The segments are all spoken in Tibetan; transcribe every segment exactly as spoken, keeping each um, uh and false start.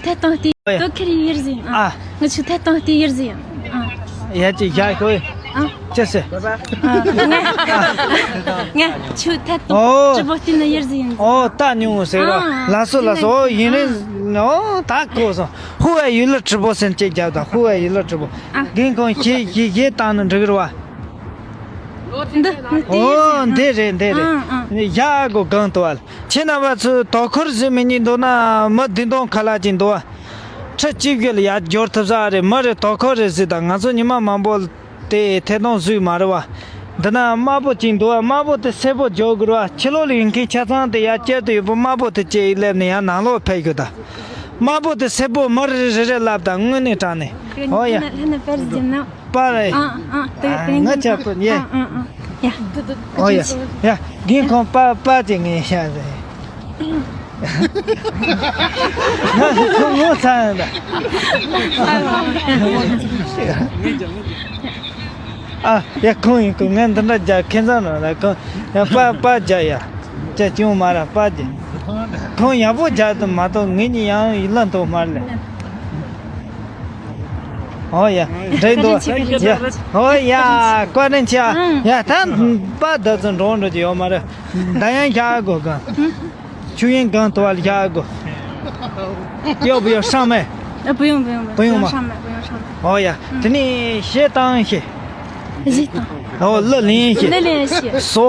ཐད་གཏོང་ལྟེ་ཨོ་ཡ། ཏོ་ཁེར་ཡེར་ཟིན། ཨ། ང་ཆུ་ཐད་གཏོང་ལྟེ་ཡེར་ཟིན། ཨ། ཡ་ཅི་ཡ་ཁོ། ཨ། ཅི་སེ། ང་ང་ཆུ་ཐད་གཏོང་ཨོ། 直播间的 ཡེར་ཟིན། ཨོ་ད་ཉུང་ངུ་ཟེར་རོ། ཨ། ལ་སོ་ལ་སོ། ཨོ་ཡིན་རེད། ཨོ་ད་གོ་སོང་། 户外娱乐直播间 ཅེས་རྒྱབ་དང་། 户外娱乐直播། ཨ། རྒན་ཁོང་ཞེ་ཞེ་ཞེ་བཏང་ན་འགྲིག་རེད་བ། འདི་འདི་ཨོ་འདི་རེད་འདི་རེད། ཨ་ཨ། ཡ་གོ་གང་དུ་བ། ཁྱེད་རྣམ་པ་ཚོས་དོ་ཁུར་བཟོས་མི་ཉིད་འདུག་ན་མི་བདུན་སྟོང་ཁ་ལག་ཅིག་འདུག་བ། ཁྲི་གཅིག་བརྒྱད་ལ་ཡར་འབྱོར་ཐུབ་ས་རེད། མི་རེ་དོ་ཁུར་རེ་བཟོས་དང་། ང་ཚོ་ཉི་མ་མང་པོ་དེ་ཐད་གཏོང་བཟོས་མ་རེད་བ། འདི་ན་དམར་པོ་ཅིག་འདུག་བ། དམར་པོ་དེ་སེར་པོ་འཇོག་དགོས་རེད་བ། ཕྱི་ལོགས་ལ་ཡོད་མཁན་ཆ་ཚང་དེ་ཡར་བསྐྱལ་དུ་ཡོད་པ། དམར་པོ་དེ་ཅིག་སླེབས་ནས་ཡར་ནང་ལོགས་ཕེབས་ཤོག་དང་། དམར་པོ་དེ་སེར་པོ་མི་རེ་རེ་རེ་ལབ་དང་། དངོས་གནས་དྲང་གནས། ཨོ་ཡ། ལྷན་ནས་པར་ཟིན་ན། པ་རེད། ཨ་ཨ་ཨ། དེ་ཨ་དེ་ང་ཆ་པོ་ཉེ། ཨ་ཨ་ཨ། ཡ། ཨོ་ཡ། ཡ། རྒན་ཁོང་པ་པ་ཅིག་ངས་བཤད་ཟེར། ང་ཁོང་ངོ་ཚ་ཡང་ད། ཨ་ཡ། ཁོང་ཡིན། ཁོང་ངས་འདི་འདྲ་རྒྱག་ཁྱེད་ཚང་ནང་ལ་ཁོང་ཡ་པ་པ་རྒྱག་ཡ། ཅི་ཅུང་མ་ར་པ་རྒྱག་ཁོང་ཡག་པོ་རྒྱག་ཏུ་མ་གཏོགས་ངེད་གཉིས་ཡང་ཡིད་ལ་འདུག་མ་རེད། ཨོ་ཡ། འདྲེ་འདུག་བཀའ་དྲིན་ཆེ། ཡ། ཨོ་ཡ། བཀའ་དྲིན་ཆེ། ཨང་། ཡ་ད་པ་ད་ཚོ་འགྲོ་འགྲོ་གི་ཡོད་མ་རེད། ད་ཡང་བཞག་དགོས་ག་ཆུ་ཡན་གང་དུ་བ་ལ་བཞག་དགོས། 要不要上麦？ 呃，不用不用不用，不用吗？不用上麦，不用上麦。 ཨོ་ཡ། དེ་ནས་གཞས་བཏང་ཤེས། གཞས་བཏང་། ཨོ་གླུ་ལེན་ཤེས། གླུ་ལེན་ཤེས། སོ་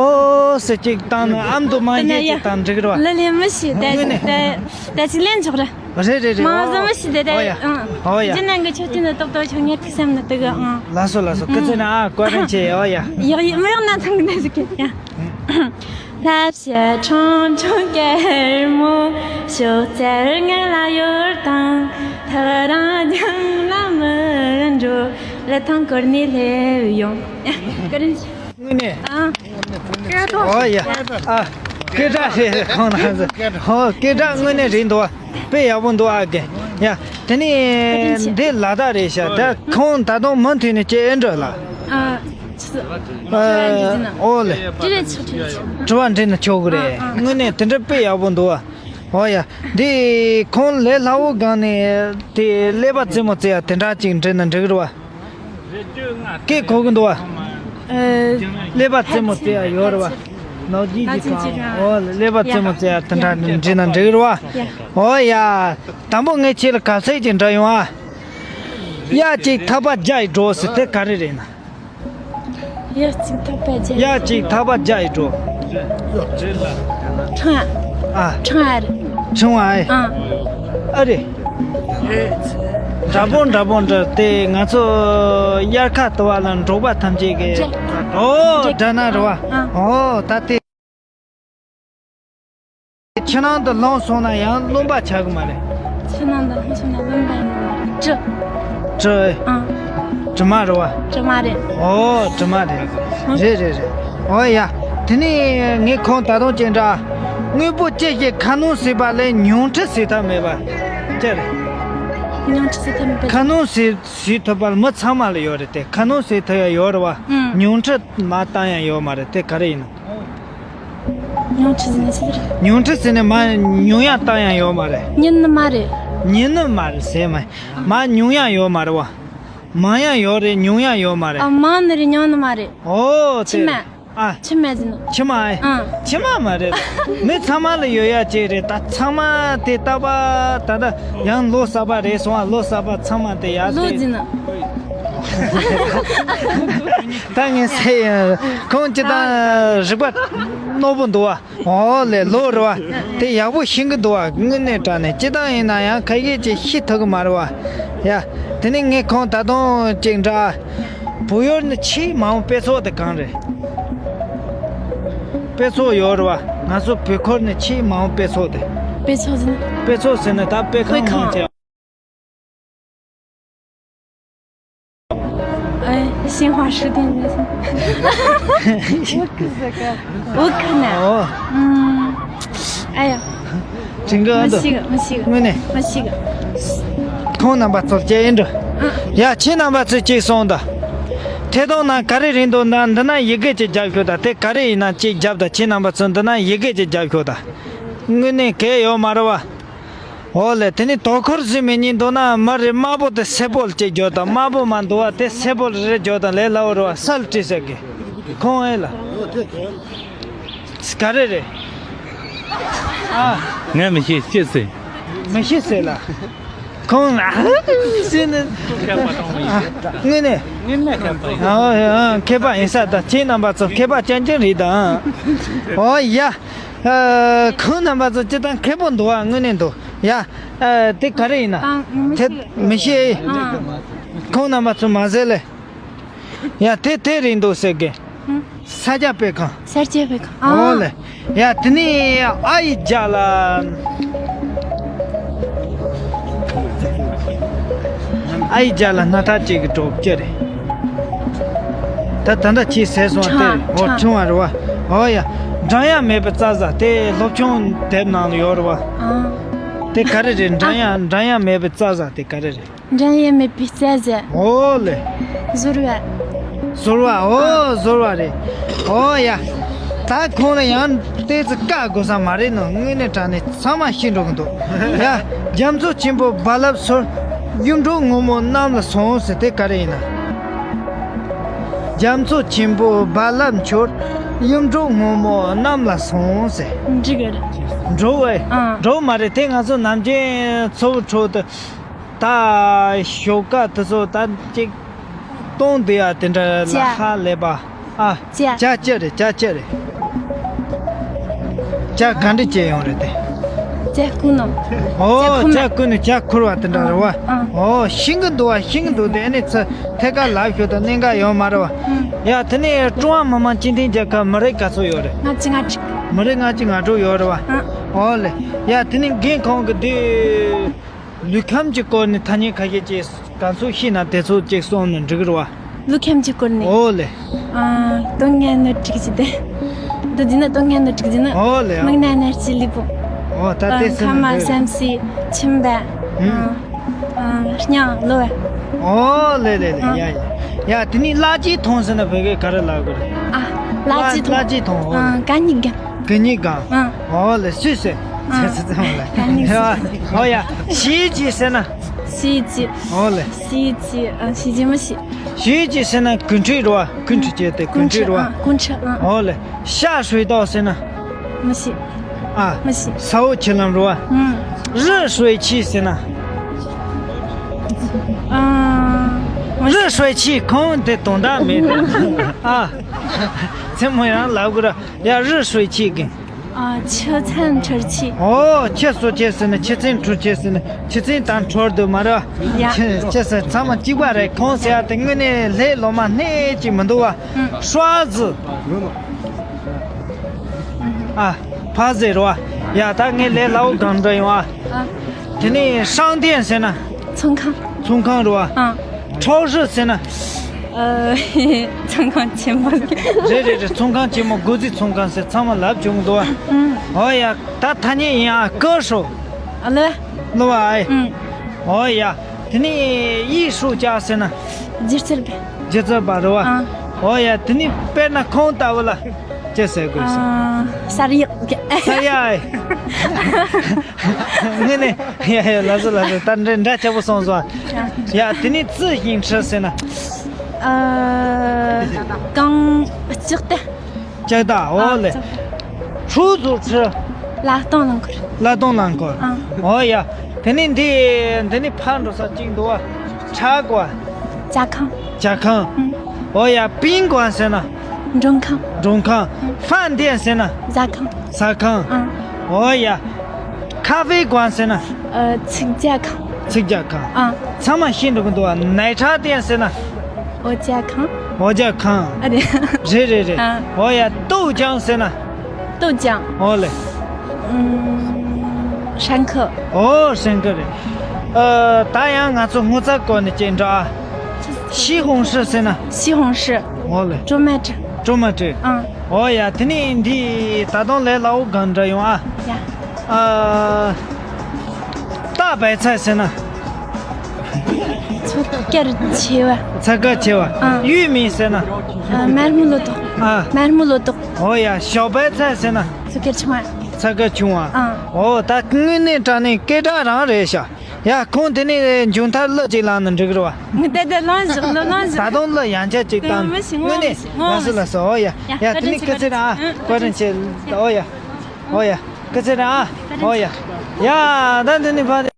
སོ་ཅིག་བཏང་ན་ཨ་མདོ་མ་ཡེ་ཅིག་བཏང་འགྲིག་རེད་བ། གླུ་ལེན་མི་ཤེས། ད་དངོས་གནས། ད་ད་ཅིག་ལེན་ཆོག་ར། རེད་རེད་རེད། མ་ཟ་མི་ཤེས། ད་ད་ཨོ་ཡ། ཨང་། ཨོ་ཡ། རྒྱུ་ནང་གི་ཆོས་ཐུན་ནི་ཏོག་ཏོག་ཆོག་ངེད་ཀྱི་སེམས་ནི་དུ་གི་ཨང་། ལ་སོ་ལ་སོ། སྐུ་ཚེ་ན་ཨ་བཀའ་དྲིན་ཆེ། ཨོ་ཡ། ཡག་ཡག་མི་ཡག་ན་ཐང་གི་ནི་ཟིག་གི་ཡ། ལྷ་བྱ་ཁྲུང་ཁྲུང་གེར་མོ་ཤོག་རྩལ་ངན་ལ་ཡོད་དང་། ཐག་རང་རྒྱང་ལ་མི་འགྲོ། ལི་ཐང་སྐོར་ནས་སླེབས་ཡོང་། བཀའ་དྲིན་ཆེ། དངོས་གནས། ཨ། ཨོ་ཡ། ཨ། སྐད་གྲགས་རེད་ཁོང་རྣམ་ཚོ། ཨོ་སྐད་གྲགས་དངོས་གནས་རེད་འདུག་དཔེ་ཡག་པོ་འདུག་ཨ་རྒན། ཡ། དེ་ནས་འདི་ལ་དྭགས་རེད་ཤག་ད་ཁོང་ད་དུང་མུ་མཐུད་ནས་ཅི་ཨེ་འགྲོ་ལ། ཨ། ཨ། ཨོ་ལེ། དྲི་རེད་ཆོག་དྲི་རེད་ཆོག་དྲི་བ་འདྲི་ན་ཆོག་གི་རེད། ཨ་ཨ། དངོས་གནས་དེ་འདྲ་དཔེ་ཡག་པོ་འདུག་ཨོ་ཡ། འདི་ཁོང་ལས་སླ་བོ་སྒང་ནས་དེ་ཀླད་པ་རྩེད་མོ་རྩེ་ཡ་དེ་འདྲ་ཅིག་འདྲི་ན་འགྲིག་རེད་བ། སྐད་གོ་གི་འདུག་བ། ཨ། ཀླད་པ་རྩེད་མོ་རྩེ་ཡ་ཡོད་རེད་བ། ནག་རྫིས་ཀྱི་ཁང་། ཨོ་ཀླད་པ་རྩེད་མོ་རྩེ་ཡ་དེ་འདྲ་འདྲི་ན་འགྲིག་རེད་བ། ཨོ་ཡ། དང་པོ་ངས་ཁྱེད་ལ་གབ་ཚིག་ཅིག་འདྲི་ཡོང་ཨ། ཡ་གཅིག་ཐག་པ་བརྒྱ་ཡི་འགྲོ་ཟེར་དེ་ག་རེ་རེད་ན། ཡ་གཅིག་ཐག་པ་བརྒྱ་ཡི། ཡ་གཅིག་ཐག་པ་བརྒྱ་ཡི་འགྲོ། ཁྲང་ཨ། ཨ། ཁྲང་ཨ་རེད། ཁྲང་ཨ་ཨེ། ཨ། ཨ་རེད། འདྲ་པོ་འདྲ་པོ་འདྲ་དེ་ང་ཚོ་དབྱར་ཁ་དུ་བ་ལ་འབྲོག་པ་ཐམས་ཅད་ཀྱི། འདྲ། ཨོ་འདྲ་ན་རེད་བ། ཨ། ཨོ་ད་དེ། ཕྱི་ནང་དུ་ལངས་སོང་ན་ཡང་རློན་པ་ཆགས་གི་མ་རེད། ཕྱི་ནང་དུ་ལངས་སོང་ན་རློན་པ་ཡིན་ནོ་མ་རེད། དྲི། དྲི་ཨེ། ཨ། དྲི་མ་རེད་བ། དྲི་མ་རེད། ཨོ་དྲི་མ་རེད། ཨ། རེད་རེད་རེད། ཨོ་ཡ། དེ་ནས་ངས་ཁོང་ད་དུང་ཅི་འདྲ། དངོས་པོ་ཅི་ཞིག་ཁ་སྣོན་བྱས་པ་ལས་ཉུང་འཕྲི་བྱེད་ཐབས་མེད་པ། ཅི་རེད། ཉུང་འཕྲི་བྱེད་ཐབས་མེད་པ། ཁ་སྣོན་བྱེད་བྱེད་ཐུབ་པ་མི་ཚང་མ་ལ་ཡོད་རེད་དེ། ཁ་སྣོན་བྱེད་ཐུབ་ཡ་ཡོད་རེད་བ། ཨང་། ཉུང་འཕྲི་མ་བཏང་ཡ་ཡོད་མ་རེད་དེ་ག་རེ་ཡིན་ནམ། ཉུང་འཕྲི་ཟེར་ན་ཅི་རེད། ཉུང་འཕྲི་ཟེར་ནས་མར་ཉུང་ཡ་བཏང་ཡ་ཡོད་མ་རེད། ཉུང་ནི་མ་རེད། ཉུང་ནི་མ་རེད་ཟེར་མ། མར་ཉུང་ཡ་ཡོད་མ་རེད་བ། མང་ཡ་ཡོད་རེད། ཉུང་ཡ་ཡོད་མ་རེད། ཨ། མང་ནི་རེད། ཉུང་ནི་མ་རེད། ཨོ་དེ་ཕྱི་མ། རེད། ཨ། ཕྱི་མ་ཟེར་ནི། ཕྱི་མ་ཨེ། ཨ། ཕྱི་མ་མ་རེད། མི་ཚང་མ་ལ་ཡོད་ཡ་ཅིག་རེད། ད་ཚང་མ་དེ་ལྟ་བ་ད་ལྟ་ཡང་ལོ་གསར་པ་རེད་སོང་ཨ། ལོ་གསར་པ་ཚང་མ་དེ་ཡ་ལོ་དེ་ཟེར་ནི། ད་ངས་ཟེར་ཡ་ཁོང་སྤྱིར་བཏང་རིག་པ་རྣོ་པོ་འདུག་བ། ཨོ་ལེ་ལོ་རེད་བ། དེ་ཡག་པོ་ཤེས་གི་འདུག་བ། དངོས་གནས་དྲང་གནས་སྤྱིར་བཏང་ཡིན་ན་ཡང་ཁ་ཤས་ཅིག་ཤེས་ཐུབ་གི་མ་རེད་བ། ཡ། དེ་ནས་ངས་ཁོང་ད་དུང་ཅིག་འདྲ། བོད་ཡུལ་ནི་ཆེས་མང་བོ་དཔེ་ཚོགས་དེ་གང་རེད། དཔེ་ཚོགས་ཡོད་རེད་བ། ང་ཚོ་བོད་ཁུལ་ནི་ཆེས་མང་བོ་དཔེ་ཚོགས་དེ། དཔེ་ཚོགས་ཟེར་ན། དཔེ་ཚོགས་ཟེར་ན་ད་དཔེ་ཁང་དཔེ་ཁང་མང་ཆེ། 哎，新华书店那些。我可是个，我可能。哦。嗯，哎呀， དྲན་གི་ཨ་འདུག་མི་ཤེས་གི་མི་ཤེས་གི་དངོས་གནས། མི་ཤེས་གི་ཁོང་རྣམ་པ་ཚོར་སྐྱེལ་ཡིན་འགྲོ། ཨ། ཡ་ཁྱེད་རྣམ་པ་ཚོས་གཅིག་གསུངས་དང་། ཐད་གཏོང་ནང་ག་རེ་རེད་འདུག་ན་འདི་ན་ཡི་གེ་ཅིག་རྒྱབ་ཤོག་དང་། དེ་ག་རེ་ཡིན་ན་གཅིག་རྒྱབ་དང་། ཁྱེད་རྣམ་པ་ཚོ་འདི་ན་ཡི་གེ་ཅིག་རྒྱབ་ཤོག་དང་། དངོས་གནས་གལ་ཡོད་མ་རེད་བ། འོ་ལེ། དེ་ནི་དོ་ཁུར་ཟིན་མི་གཉིས་འདུག་ན་མ་རེད། དམར་པོ་དེ་སེར་པོ་ལ་གཅིག་འཇོག་དང་། དམར་པོ་མ་འདུག་བ་དེ་སེར་པོ་ལ་རེ་འཇོག་དང་། ལས་སླ་བོ་རེད་བ། སལ་ཀྲི་ཟེར་གི་ཁོང་ཨེ་ལ། ག་རེ་རེད། ཨ། ངས་མི་ཤེས་ཅི་ཟེར། མི་ཤེས་ཟེར་ལ། ཁོང་ཨ་ཟེར་ནས། ཨ། དངོས་གནས། ཨ། ཨ། མཁས་པ་ཡིན་ས་ད། ཁྱེད་རྣམ་པ་ཚོ་མཁས་པ་རྐྱང་རྐྱང་རེད་ད། ཨོ་ཡ། ཨ། ཁོང་རྣམ་པ་ཚོ་སྤྱིར་བཏང་མཁས་པོ་འདུག་བ། དངོས་གནས་འདུག་ཡ། ཨ། དེ་ག་རེ་ཡིན་ན། ཨ། མི་དེ་ཤེས། མི་ཤེས། ཨ། ཁོང་རྣམ་པ་ཚོ་མ་ཟེར་ལེ། ཡ། དེ་དེ་རིང་འདུག་ཟེར་གི། ཧུམ། ས་སྐྱ་པའི་ཁང་། ས་སྐྱ་པའི་ཁང་། ཨ། འོ་ལེ། ཡ། དེ་ནི་ཨ་ཡི་རྒྱ་ལ། ཨ་ཡི་རྒྱ་ལ་སྣ་ཐག་ཅིག་གི་གྲོགས་ཅི་རེད། ད་ད་ལྟ་ཁྱེད་ཟེར་སོང་བ་དེ་རེད། འོ། ཁྲང་། ཁྲང་བ་རེད་བ། འོ་ཡ། འགྲམ་ཡང་མེད་པའི་རྩྭ་ཟ། དེ་སློབ་ཆུང་དེབ་ནང་ལ་ཡོད་རེད་བ། ཨ། དེ་ག་རེ་རེད། འགྲམ་ཡང་འགྲམ་ཡང་མེད་པའི་རྩྭ་ཟ་དེ་ག་རེ་རེད། འགྲམ་ཡང་མེད་པའི་རྩྭ་ཟ། འོ་ལེ། ཟོར་བ། ཟོར་བ། འོ། ཟོར་བ་རེད། འོ་ཡ། ད་ཁོང་ལ་ཡང་ཏོག་ཙམ་བཀའ་དགོས་ས་མ་རེད་ནོ། དངོས་གནས་དྲང་གནས་ཚང་མ་ཤེས་འགྲོ་གི་འདུག་ཡ། རྒྱ་མཚོ་ཆེན་པོ་རྦ་རླབས་སོལ། གཡུ་འབྲུག་སྔོན་མོ་གནམ་ལ་སོང་ཟེར་དེ་ག་རེ་ཡིན་ན། རྒྱ་མཚོ་ཆེན་པོ་རྦ་རླབས་འཕྱུར། གཡུ་འབྲུག་སྔོན་མོ་གནམ་ལ་སོང་ཟེར། འགྲིག་གི་རེད། འགྲོ་བས། ཨ། འགྲོ་མ་རེད། དེ་ང་ཚོ་ནམ་རྒྱུན་མཚོ་བོ་ཁྲོད་དུ། ད་ཞོགས་ཀ་དེ་ཚོ་ད་ཅིག་སྟོང་བསྡད་ཡ་དེ་འདྲ་ལ། ཇ། ཧ་ལས་པ། ཨ། ཇ། ཇ་ཅི་རེད། ཇ་ཅི་རེད། ཇ་ག་འདྲ་བྱས་ཡོང་རེད་དེ། ཇ་བསྐོལ་ནོ། ཨོ། ཇ་བསྐོལ་ནི། ཇ་ཁུར་བ་དེ་འདྲ་རེད་བ། ཨ། ཨོ། ཤིང་གི་འདུག་བ། ཤིང་གི་འདུག་དེ། ཨ་ནི་ཚ་ཐད་ཀར་ལབ་ཞུ་དང་གནད་འགག་ཡོད་མ་རེད་བ། ཨ། ཡ། དེ་ནས་ཀྲུང་ཧྭ་མི་དམངས་སྤྱི་མཐུན་རྒྱལ་ཁབ་མི་རིགས་ག་ཚོད་ཡོད་རེད། ལྔ་བཅུ་ང་དྲུག་མི་རིགས་ལྔ་བཅུ་ང་དྲུག་ཡོད་རེད་བ། ཨ། ཨོ་ལེ། ཡ། དེ་ནས་རྒན་ཁོང་གི་དེ། ལུས་ཁམས་ཀྱི་སྐོར་ནས་ཐ་སྙད་ཁ་ཤས་ཅིག་ག་ཚོད་ཤེས་ན་དེ་ཚོ་ཅིག་གསུངས་ན་འགྲིག་གི་རེད་བ། ལུས་ཁམས་ཀྱི་སྐོར་ནས། ཨོ་ལེ། ཨ། སྡུག་བསྔལ་སྣོད་དྲུག་ཅེས་ཏེ། འདི་ཟེར་ན་སྡུག་བསྔལ་སྣོད་དྲུག་ཟེར་ན། ཨོ་ལེ། མིག་རྣ་སྣ་ལྕེ་ལུས་པོ། ཨོ། ད་ཨ། དེ་ཟེར་ན་མཁལ་མ། འགྲིག་སེམས་སྲིད། མཆིན་པ། ཨ། ཨ། སྙིང་། གློ་བ། ཨོ་ལེ་ལེ་ལེ། ཨ། ཡ་ཡ། ཡ། དེ་ནས་ཀླད་ཀྱིས་འཐུང་ཟེར་ན་བོད་སྐད་ག་རེ་ལབ་དགོས་རེད། ཨ། ཀླད་ཀྱིས་འཐུང་། ཀླད་ཀྱིས་འཐུང་། ཨོ་ལེ། ཨ། གད་སྙིགས་སྒམ། གད་སྙིགས་སྒམ། ཨ། ཨོ་ལེ། སུས་ཟེར། ཨ། ཟེར་ཟེར་ཙམ་ལ། གད་སྙིགས་སུས། ཨོ་ཡ། ཞི་བྱེད་ཟེར་ན། ཞི་བྱེད། ཨོ་ལེ། ཞི་བྱེད། ཨ། ཞི་བྱེད་མི་ཤེས། ཞི་བྱེད་ཟེར་ན་ཀུན་ཁྲིག་རེད་བ། ཀུན་ཁྲིག་ཅེས་ཏེ། ཀུན་ཁྲིག་རེད་བ། ཨ། ཀུན་ཁྲིག། ཨ། ཨོ་ལེ། ཤ་ཧྲུའེ་ཏའོ་ཟེར་ན། མི་ཤེས། ཨ། མི་ཤེས། ས་འོག་ཆུ་ལམ་རེད་བ། ཨང་། རི་ཧྲུའེ་ཆི་ཟེར་ན། ཨ། མི་ཤེས། རི་ཧྲུའེ་ཆི་ཁོང་དེ་དོན་དག་མེད། ཨ། མཚན་མོ་ཡང་ལབ་དགོས་ར། ཡ། རི་ཧྲུའེ་ཆི་གིན། ཨ། ཆུ་ཚན་འཕྲུལ་ཆས། ཨོ། ཆུ་གསོ་ཆས་ཟེར་ན་ཆུ་ཚན་འཕྲུལ་ཆས་ཟེར་ན་ཆུ་ཚན་དང་འཕྲོར་འདུག་མ་རེད། ཡ། ཆུ་ཆུ་ཟེར་ཚང་མ་གཅིག་པ་རེད། ཁོང་ཟེར་ཡ་དེ་དངོས་གནས་ལྷའི་སློབ་མ་སྣེ་གཅིག་མི་འདུག་བ། ཨང་། ཧྲ་ཟི། ཨ། ཕ་ཟེར་བ། ཡ། ད་ངས་ལས་སླ་བོ་གང་འདྲ་ཡོང་ཨ། ཨ། དེ་ནས་ཧྲང་ཏེན་ཟེར་ན། ཚོང་ཁང་། ཚོང་ཁང་རེད་བ། ཨ། ཁྲའོ་ཧྲི་ཟེར་ན། ཨ། ཚོང་ཁང་ཆེན་མོ། རེད་རེད་རེད། ཚོང་ཁང་ཆེན་མོ། སྒོ་རྩིས་ཚོང་ཁང་ཟེར་ཚང་མ་ལབ་བྱུང་འདུག་ཨ། ཨང་། ཨོ་ཡ། ད་ཐ་སྙད་ཡིན་ཨ། ཀེ་ཧྲོ། ཨ་ལེ། ལོ་བ་ཨེ། ཨང་། ཨོ་ཡ། དེ་ནས་ཡི་ཧྲུའུ་ཅཱ་ཟེར་ན། སྒྱུ་རྩལ་པ། སྒྱུ་རྩལ་པ་རེད་བ། ཨ། ཨོ་ཡ། དེ་ནས་དཔེར་ན་ཁོང་ལྟ་བུ་ལ་ཅི་ཟེར་དགོས་སམ། ཨ། གསར་ཡག་གི། གསར་ཡག་ཨེ། ངས་ནས། ཡ་ཡ། ལགས་སོ་ལགས་སོ། ད་འདྲ་འདྲ་ཆགས་པོ་སོང་སོང་། ཡ། དེ་ནས་ཙི་ཞིང་ཁྲི་ཟེར་ན། ཨ། རྐང་ལྕགས་ཏེ། ལྕགས་ཏ། ཨོ་ལེ། ཨ། ཧྲུའུ་ཙུའུ་ཁྲི། གླ་གཏོང་རླངས་འཁོར། གླ་གཏོང་རླངས་འཁོར། ཨ། ཨོ་ཡ། དེ་ནས་འདི་འདི་ནས་ཕར་འགྲོ་ས་གཅིག་འདུག་བ། ཁྲ་གོ། ཇ་ཁང་། ཇ་ཁང་། ཨང་། ཨོ་ཡ། པིང་གོ་ཟེར་ན། མགྲོན་ཁང་། མགྲོན་ཁང་། ཨང་། ཧྥན་ཏེན་ཟེར་ན། ཟ་ཁང་། ཟ་ཁང་། ཨང་། ཨོ་ཡ། ཁ་ཧྥེ་གོ་ཟེར་ན། ཨ། ཚིག་ཇ་ཁང་། ཚིག་ཇ་ཁང་། ཨང་། ཚང་མ་ཤེས་འགྲོ་གི་འདུག་བ། ནའི་ཁྲ་ཏེན་ཟེར་ན། འོ་ཇ་ཁང་། འོ་ཇ་ཁང་། ཨ་རེད། རེད་རེད་རེད། ཨ། འོ་ཡ། ཏོའུ་ཅང་ཟེར་ན། ཏོའུ་ཅང་། འོ་ལེ། ཨུམ། ཧྲན་ཁུ། འོ། ཧྲན་ཁུ་རེད། ཨ། ད་ཡང་ང་ཚོ་སྔོ་ཚལ་སྐོར་ནས་ཅིག་འདྲ་ཨ། ཤི་ཧོང་ཧྲི་ཟེར་ན། ཤི་ཧོང་ཧྲི། འོ་ལེ། ཀྲོ་མ་ཏྲི། ཀྲོ་མ་ཏྲི། ཨང་། འོ་ཡ། དེ་ནས་འདི་ད་དུང་ལས་སླ་བོ་གང་འདྲ་ཡོང་ཨ། ཡ། ཨ། ཏ་བའི་ཚལ་ཟེར་ན། ཚོ་དཀར་ཆེ་བ། ཚ་དཀར་ཆེ་བ། ཨ། ཡུས་མིན་ཟེར་ན། ཨ། མར་མེ་ལོ་ཏོག་ཨ། མར་མེ་ལོ་ཏོག་འོ་ཡ། ཞོགས་པའི་ཚལ་ཟེར་ན། ཚོ་དཀར་ཆུང་བ། ཚ། ཐད་ཀར་བྱུང་བ། ཨང་། ཨོ་ད་དངོས་གནས་དྲང་གནས་སྐད་གྲགས་རང་རེད་ཤག་ཡ་ཁོང་དེ་ནས་མཇུག་མཐར་གླུ་ཅིག་བླངས་ན་འགྲིག་གི་རེད་བ། དེ་དེ་བླངས་བཞག་གླུ་བླངས་ད་བཞག་དུང་གླུ་ཡང་བསྐྱར་ཅིག་བཏང་། དངོས་གནས་ལགས་སོ་ལགས་སོ། ཨོ་ཡ། ཡ་དེ་ནས་སྐུ་ཚེ་རིང་། ཨ། བཀའ་དྲིན་ཆེ། ཨོ་ཡ། ཨོ་ཡ། སྐུ་ཚེ་རིང་། ཨ། ཨོ་ཡ། ཡ་ད་དེ་ནས་ཕ།